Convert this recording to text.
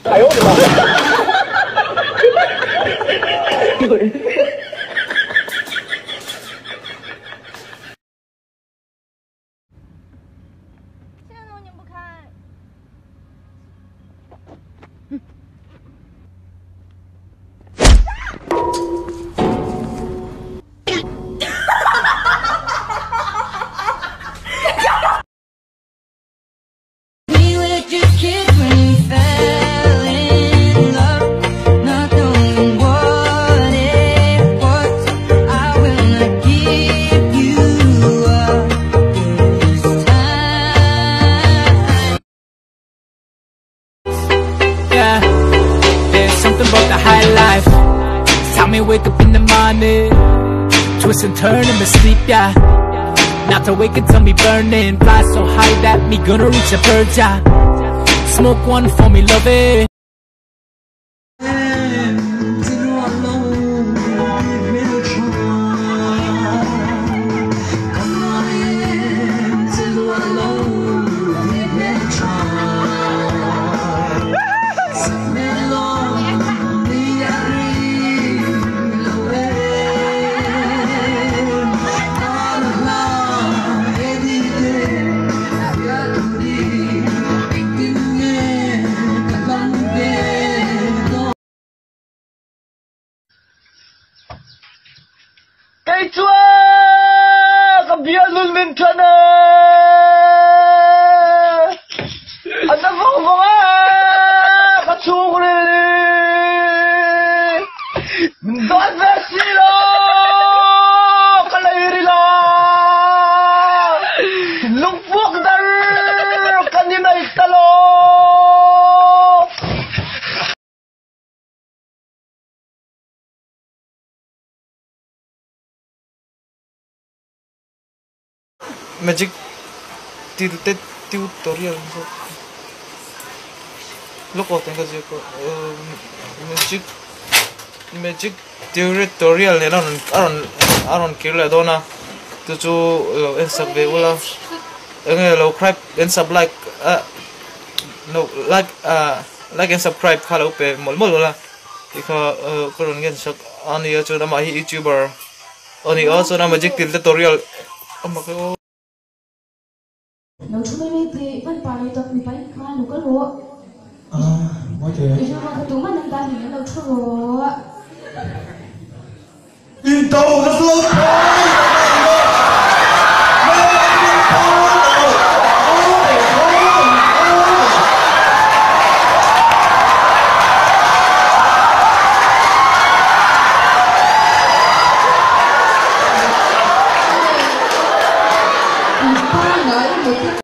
哎呦我的妈！有人。现在都拧不开。We were just kids when we fell in love, not knowing what it was. I will not give you up this time. Yeah, there's something about the high life. It's how me wake up in the morning, twist and turn in my sleep, yeah. Not to wake until me burning, fly so high that me gonna reach the birds, yeah. Smoke one for me, love it. Cây chua ka bia lul min thana ana vong vong a ka chung ri min dot ve si lo ka lei ri lo lung puk dar ka ni mai ta lo. Magic Tilted Tutorial. Look what I Magic Magic Tutorial ne aron aron aron kir le dona tu chu lo en sub ve ula enge lo subscribe en sub like no like like and subscribe kha lo pe mol mol ula tikha koron ngen sak ani chu nama hi YouTuber ani also na Magic Tilted Tutorial amma ko. 老出妹妹对，问巴里到你把你看路个路。啊，我这。你说我可多么能打你，老出路。运动的时候。你爸来，我。